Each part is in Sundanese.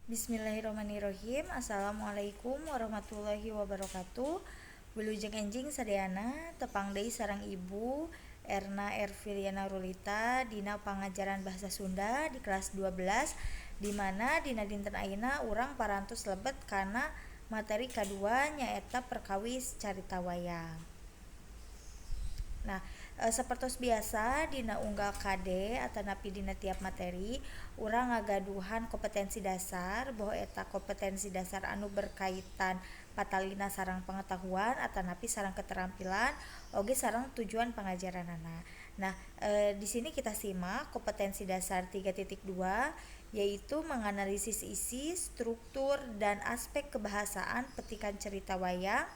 Bismillahirrahmanirrahim. Assalamualaikum warahmatullahi wabarakatuh. Wilujeng enjing sadayana, tepang deui sareng Ibu Erna Erviliana Rulita dina pangajaran bahasa Sunda di kelas 12, di mana dina dinten ayeuna urang parantos lebet kana materi kadua, nyaeta perkawis carita wayang. Nah, sapertos biasa dina unggal KD atanapi dina tiap materi, urang ngagaduhan kompetensi dasar, boh eta kompetensi dasar anu berkaitan patalina sareng pengetahuan atanapi sareng keterampilan, oge sareng tujuan pangajaranana. Nah, di sini kita simak kompetensi dasar 3.2, yaitu menganalisis isi, struktur, dan aspek kebahasaan petikan cerita wayang.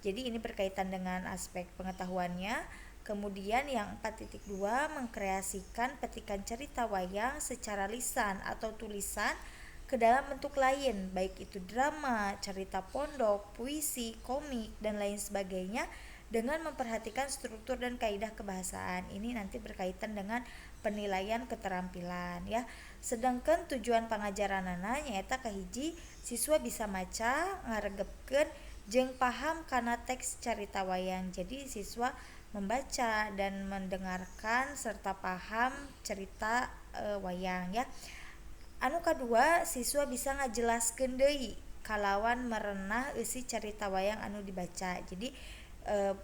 Jadi ini berkaitan dengan aspek pengetahuannya. Kemudian yang 4.2, mengkreasikan petikan cerita wayang secara lisan atau tulisan ke dalam bentuk lain, baik itu drama, cerita pondok, puisi, komik, dan lain sebagainya, dengan memperhatikan struktur dan kaidah kebahasaan. Ini nanti berkaitan dengan penilaian keterampilan ya. Sedangkan tujuan pangajaranana nyaeta kahiji, siswa bisa maca, ngaregepkeun, jeung paham kana teks carita wayang. Jadi siswa membaca dan mendengarkan serta paham cerita wayang ya. Anu kadua, siswa bisa ngajelaskeun deui kalawan merenah eusi carita wayang anu dibaca. Jadi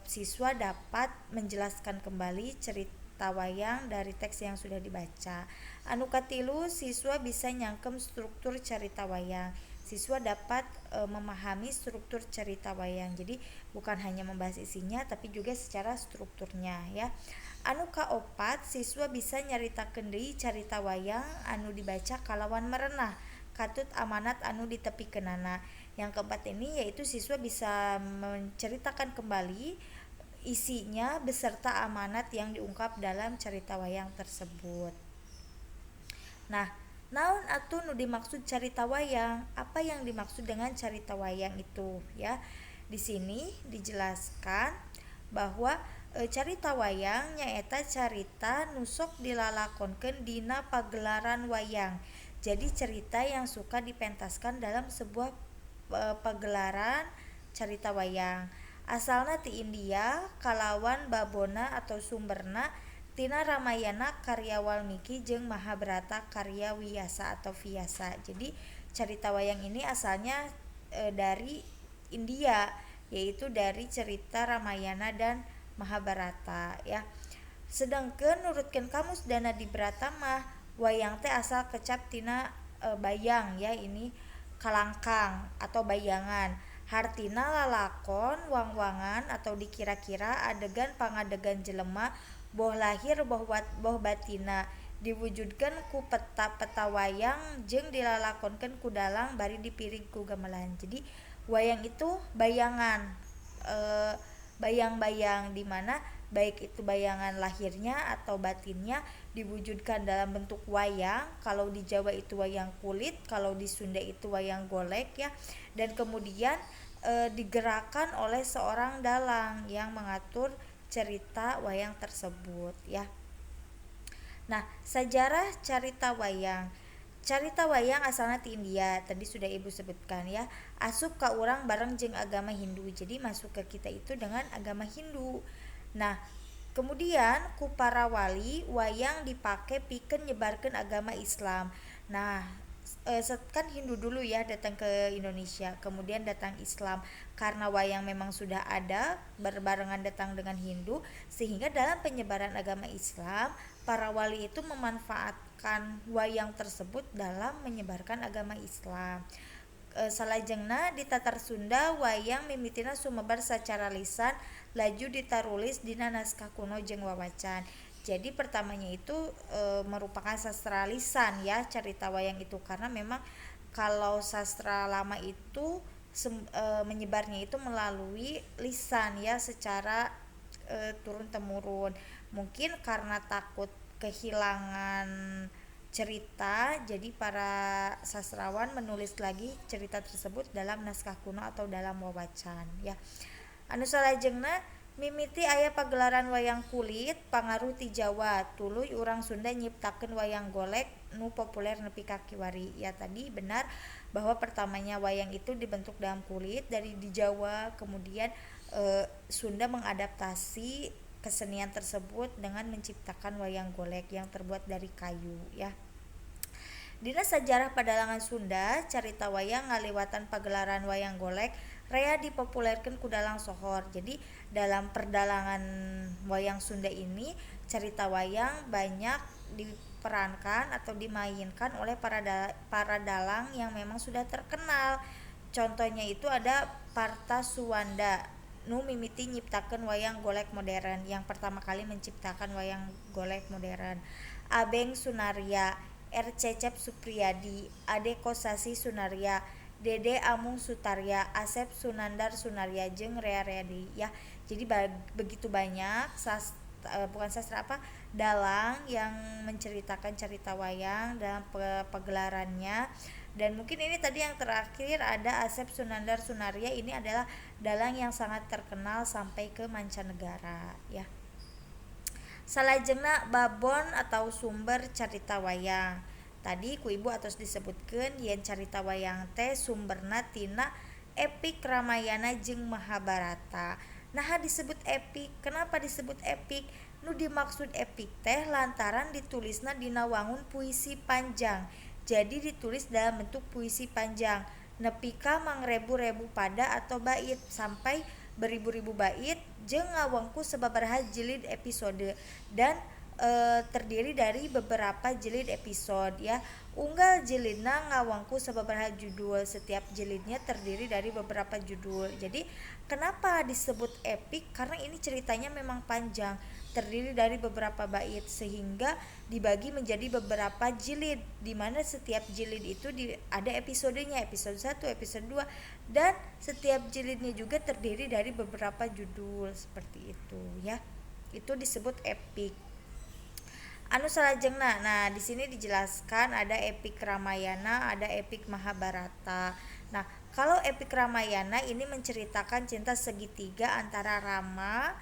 siswa dapat menjelaskan kembali cerita wayang dari teks yang sudah dibaca. Anu katilu, siswa bisa nyangkem struktur cerita wayang. Siswa dapat memahami struktur cerita wayang. Jadi bukan hanya membahas isinya, tapi juga secara strukturnya ya. Anu kaopat, siswa bisa nyaritakeun deui carita wayang anu dibaca kalawan merenah katut amanat anu ditepikeunana. Yang keempat ini yaitu siswa bisa menceritakan kembali isinya beserta amanat yang diungkap dalam cerita wayang tersebut. Nah, naon atuh nu dimaksud carita wayang? Apa yang dimaksud dengan carita wayang itu ya? Di sini dijelaskan bahwa carita wayang nyaeta carita nu sok dilalakonkeun dina pagelaran wayang. Jadi cerita yang suka dipentaskan dalam sebuah pagelaran carita wayang. Asalna ti India, kalawan babona atau sumberna tina Ramayana karya Walmiki jeung Mahabharata karya Wiyasa atau Vyasa. Jadi carita wayang ini asalnya dari India, yaitu dari cerita Ramayana dan Mahabharata ya. Sedangkan nurutkeun kamus Danadibrata mah, wayang teh asal kecap tina bayang ya, ini kalangkang atau bayangan, hartina lalakon wangwangan atau dikira-kira adegan pangadegan jelema, boh lahir boh batinna, diwujudkeun ku peta-peta wayang jeung dilalakonkeun ku dalang bari dipirig ku gamelan. Jadi wayang itu bayangan, bayang-bayang, di mana baik itu bayangan lahirnya atau batinnya diwujudkan dalam bentuk wayang. Kalau di Jawa itu wayang kulit, kalau di Sunda itu wayang golek ya, dan kemudian digerakkan oleh seorang dalang yang mengatur cerita wayang tersebut ya. Nah, sejarah carita wayang. Carita wayang asalna ti India, tadi sudah Ibu sebutkan ya. Asup ka urang bareng jeung agama Hindu. Jadi masuk ke kita itu dengan agama Hindu. Nah, kemudian ku para wali wayang dipake pikeun nyebarkeun agama Islam. Nah, kan Hindu dulu ya datang ke Indonesia, kemudian datang Islam. Karena wayang memang sudah ada berbarengan datang dengan Hindu, sehingga dalam penyebaran agama Islam, para wali itu memanfaatkan wayang tersebut dalam menyebarkan agama Islam. Salajengna di Tatar Sunda, wayang mimitina sumebar secara lisan, laju ditarulis dina naskah kuno jeung wawacan. Jadi pertamanya itu merupakan sastra lisan ya, cerita wayang itu, karena memang kalau sastra lama itu menyebarnya itu melalui lisan ya, secara turun temurun. Mungkin karena takut kehilangan cerita, jadi para sastrawan menulis lagi cerita tersebut dalam naskah kuno atau dalam wawacan ya. Anu salajengna, Mimiti aya pagelaran wayang kulit pangaruh ti Jawa tuluy urang Sunda nyiptakeun wayang golek nu populer nepi ka kiwari. Ya, tadi benar bahwa pertamanya wayang itu dibentuk dalam kulit dari di Jawa, kemudian Sunda mengadaptasi kesenian tersebut dengan menciptakan wayang golek yang terbuat dari kayu ya. Dina sajarah padalangan Sunda, carita wayang ngaliwatan pagelaran wayang golek rea dipopulerkeun ku dalang sohor. Jadi dalam perdalangan wayang Sunda ini carita wayang banyak diperankan atau dimainkan oleh para dalang yang memang sudah terkenal. Contohnya itu ada Parta Suwanda nu mimiti nyiptakeun wayang golek modern, yang pertama kali menciptakan wayang golek modern. Abeng Sunarya, R. Cecep Supriyadi, Ade Kosasih Sunarya, Dede Amung Sutarya, Asep Sunandar Sunarya jeung rea-rea deui ya. Jadi begitu banyak bukan sastra apa dalang yang menceritakan cerita wayang dalam pegelarannya. Dan mungkin ini tadi yang terakhir ada Asep Sunandar Sunarya, ini adalah dalang yang sangat terkenal sampai ke mancanegara ya. Salajengna babon atau sumber carita wayang. Tadi ku ibu atos disebutkeun yen carita wayang teh sumberna tina epik Ramayana jeung Mahabharata. Naha disebut epik? Kenapa disebut epik? Nu dimaksud epik teh lantaran ditulisna dina wangun puisi panjang. Jadi ditulis dalam bentuk puisi panjang nepi ka mangrebu-rebu pada atau bait, sampai beribu-ribu bait jeung ngawengku sababaraha jilid episode dan terdiri dari beberapa jilid episode ya. Unggal jilidna ngawengku sababaraha judul, setiap jilidnya terdiri dari beberapa judul. Jadi kenapa disebut epik? Karena ini ceritanya memang panjang, terdiri dari beberapa bait sehingga dibagi menjadi beberapa jilid, di mana setiap jilid itu ada episodenya, episode 1, episode 2, dan setiap jilidnya juga terdiri dari beberapa judul seperti itu ya. Itu disebut epik. Anu salajengna, nah di sini dijelaskan ada epik Ramayana, ada epik Mahabharata. Nah, kalau epik Ramayana ini menceritakan cinta segitiga antara Rama,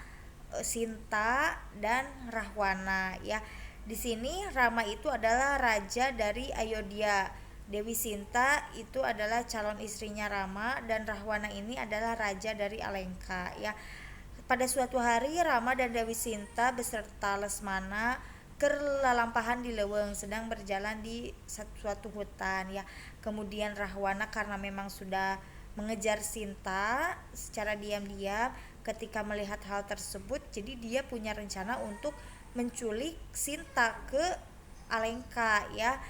Sinta, dan Rahwana ya. Di sini Rama itu adalah raja dari Ayodhya. Dewi Sinta itu adalah calon istrinya Rama, dan Rahwana ini adalah raja dari Alengka ya. Pada suatu hari Rama dan Dewi Sinta beserta Lesmana keur lalampahan di leuweung, sedang berjalan di suatu hutan ya. Kemudian Rahwana karena memang sudah mengejar Sinta secara diam-diam, ketika melihat hal tersebut jadi dia punya rencana untuk menculik Sinta ke Alengka ya.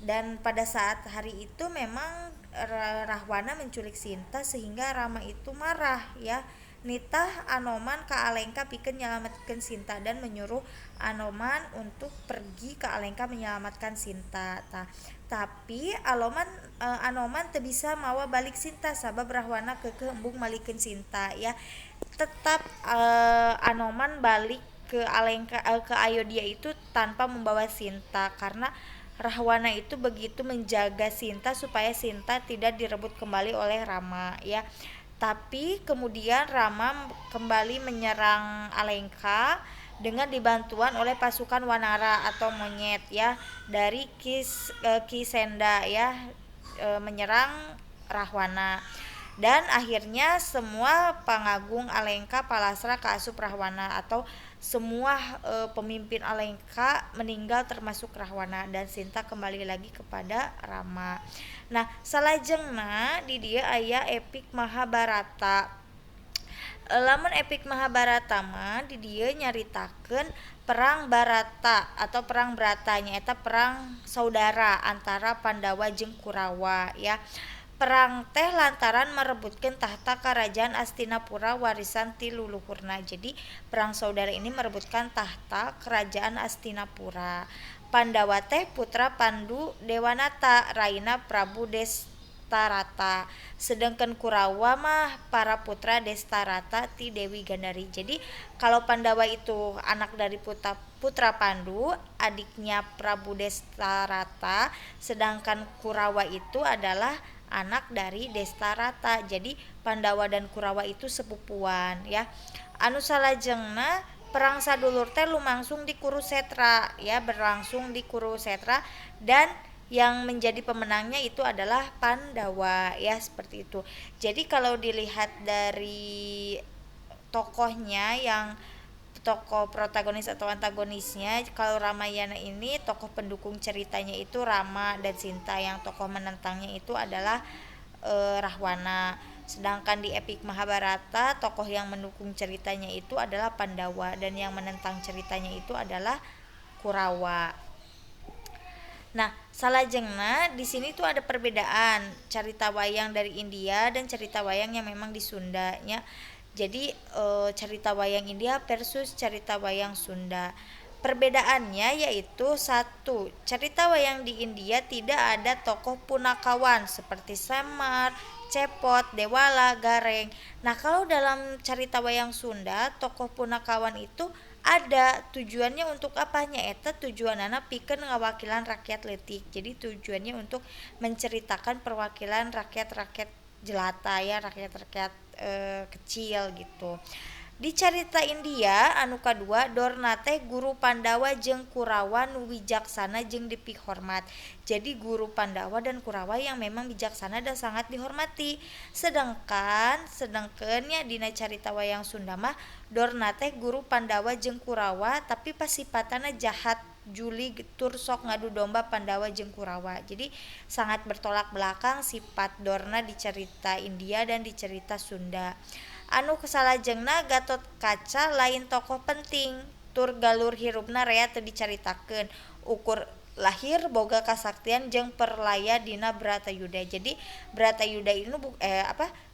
Dan pada saat hari itu memang Rahwana menculik Sinta sehingga Rama itu marah ya. Nitah Anoman ke Alengka pikeun nyelametkeun Sinta dan menyuruh Anoman untuk pergi ke Alengka menyelamatkan Sinta. Tah, tapi Anoman teu bisa mawa balik Sinta sabab Rahwana keukeuh embung malikeun Sinta ya. Tetap Anoman balik ke Alengka, ke Ayodhya itu tanpa membawa Sinta karena Rahwana itu begitu menjaga Sinta supaya Sinta tidak direbut kembali oleh Rama ya. Tapi kemudian Rama kembali menyerang Alengka dengan dibantuan oleh pasukan Wanara atau monyet ya dari Kisenda ya, menyerang Rahwana. Dan akhirnya semua pangagung Alengka palasra kaasup Rahwana atau semua pemimpin Alengka meninggal termasuk Rahwana, dan Sinta kembali lagi kepada Rama. Nah, salajengna di dieu aya epik Mahabharata. Lamun epik Mahabharata mah di dieu nyaritakeun perang Barata atau perang Brata, nyaeta perang saudara antara Pandawa jeung Kurawa ya. Perang teh lantaran merebutkeun tahta kerajaan Astinapura warisan ti luluhurna. Jadi perang saudara ini merebutkan tahta kerajaan Astinapura. Pandawa teh putra Pandu Dewanata, raina Prabu Destarata. Sedangkan Kurawa mah para putra Destarata ti Dewi Gandari. Jadi kalau Pandawa itu anak dari putra Pandu, adiknya Prabu Destarata, sedangkan Kurawa itu adalah anak dari Destarata. Jadi Pandawa dan Kurawa itu sepupuan ya. Anu salajengna perang sadulur teh lumangsung di Kurusetra ya, berlangsung di Kurusetra dan yang menjadi pemenangnya itu adalah Pandawa ya, seperti itu. Jadi kalau dilihat dari tokohnya, yang tokoh protagonis atau antagonisnya, kalau Ramayana ini tokoh pendukung ceritanya itu Rama dan Sinta, yang tokoh menentangnya itu adalah Rahwana. Sedangkan di epik Mahabharata tokoh yang mendukung ceritanya itu adalah Pandawa dan yang menentang ceritanya itu adalah Kurawa. Nah, salajengna di sini tuh ada perbedaan cerita wayang dari India dan cerita wayang yang memang di Sunda nya. Jadi cerita wayang India versus cerita wayang Sunda. Perbedaannya yaitu satu, cerita wayang di India tidak ada tokoh punakawan seperti Semar, Cepot, Dewala, Gareng. Nah, kalau dalam cerita wayang Sunda, tokoh punakawan itu ada tujuannya untuk apanya? Eta tujuanana pikeun ngawakilan rakyat leutik. Jadi tujuannya untuk menceritakan perwakilan rakyat-rakyat jelata ya, rakyat-rakyat kecil gitu. Di carita India anu kadua, Dorna teh guru Pandawa jeung Kurawa nu wijaksana jeung dipihormat. Jadi guru Pandawa dan Kurawa yang memang bijaksana dan sangat dihormati. Sedangkan sedangkeun dina carita wayang Sunda mah Dorna teh guru Pandawa jeung Kurawa tapi pasipatana jahat, julig tur sok ngadu domba Pandawa jeung Kurawa. Jadi sangat bertolak belakang sifat Dorna di cerita India dan di cerita Sunda. Anu salajengna Gatotkaca lain tokoh penting tur galur hirupna rea teu dicaritakeun, ukur lahir boga kasaktian jeung perlaya dina Bratayuda. Jadi Bratayuda ini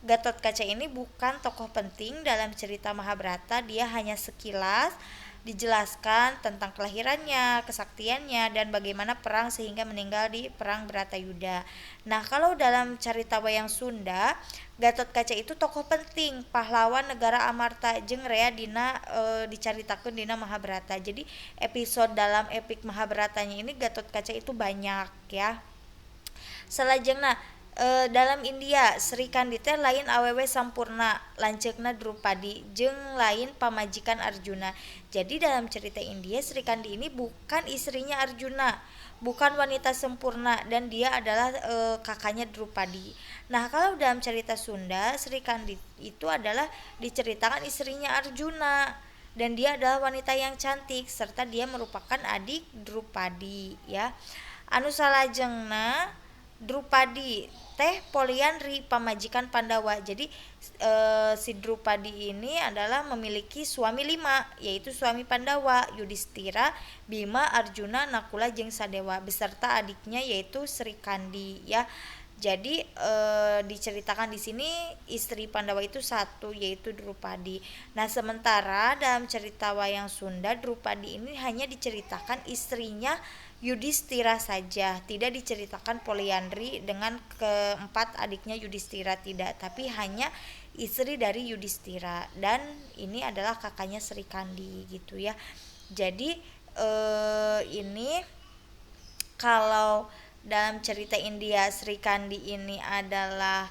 Gatotkaca ini bukan tokoh penting dalam cerita Mahabharata, dia hanya sekilas dijelaskan tentang kelahirannya, kesaktiannya, dan bagaimana perang sehingga meninggal di perang Bratayuda. Nah, kalau dalam cerita wayang Sunda, Gatotkaca itu tokoh penting, pahlawan negara Amarta jeung rea dina dicaritakeun dina Mahabharata. Jadi episode dalam epik Mahabharatanya ini Gatotkaca itu banyak ya. Salajengna dalam India Sri Kandi teh lain awewe sampurna, lanceukna Drupadi jeung lain pamajikan Arjuna. Jadi dalam cerita India Sri Kandi ini bukan istrinya Arjuna, bukan wanita sempurna, dan dia adalah kakaknya Drupadi. Nah, kalau dalam cerita Sunda Sri Kandi itu adalah diceritakan istrinya Arjuna dan dia adalah wanita yang cantik serta dia merupakan adik Drupadi ya. Anu salajengna Drupadi teh poliandri pamajikan Pandawa. Jadi si Drupadi ini adalah memiliki suami 5, yaitu suami Pandawa, Yudhistira, Bima, Arjuna, Nakula jeung Sadewa beserta adiknya yaitu Sri Kandi ya. Jadi diceritakan di sini istri Pandawa itu satu, yaitu Drupadi. Nah, sementara dalam cerita wayang Sunda Drupadi ini hanya diceritakan istrinya Yudhistira saja, tidak diceritakan poliandri dengan keempat adiknya Yudhistira, tidak, tapi hanya istri dari Yudhistira dan ini adalah kakaknya Sri Kandi gitu ya. Jadi ini kalau dalam cerita India Sri Kandi ini adalah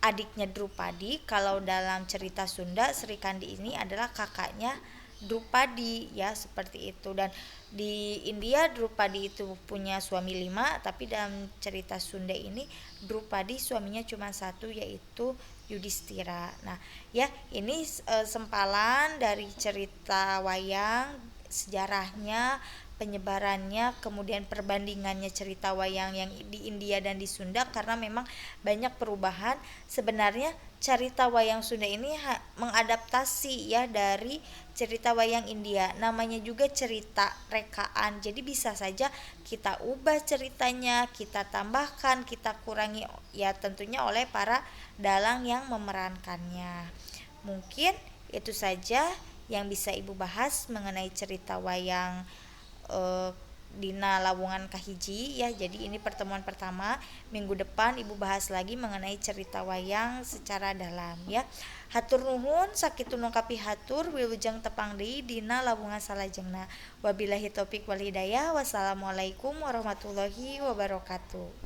adiknya Drupadi, kalau dalam cerita Sunda Sri Kandi ini adalah kakaknya Drupadi ya, seperti itu. Dan di India Drupadi itu punya suami 5, tapi dalam cerita Sunda ini Drupadi suaminya cuma satu, yaitu Yudhistira. Nah, ya ini sempalan dari cerita wayang, sejarahnya, penyebarannya, kemudian perbandingannya cerita wayang yang di India dan di Sunda, karena memang banyak perubahan. Sebenarnya cerita wayang Sunda ini mengadaptasi ya dari cerita wayang India. Namanya juga cerita rekaan. Jadi bisa saja kita ubah ceritanya, kita tambahkan, kita kurangi ya, tentunya oleh para dalang yang memerankannya. Mungkin itu saja yang bisa Ibu bahas mengenai cerita wayang dina lawungan kahiji ya. Jadi ini pertemuan pertama, minggu depan Ibu bahas lagi mengenai cerita wayang secara dalam ya. Hatur nuhun sakitu nu kapihatur, wilujeng tepang deui dina lawungan salajengna. Wabillahi taufik wal hidayah. Wassalamualaikum warahmatullahi wabarakatuh.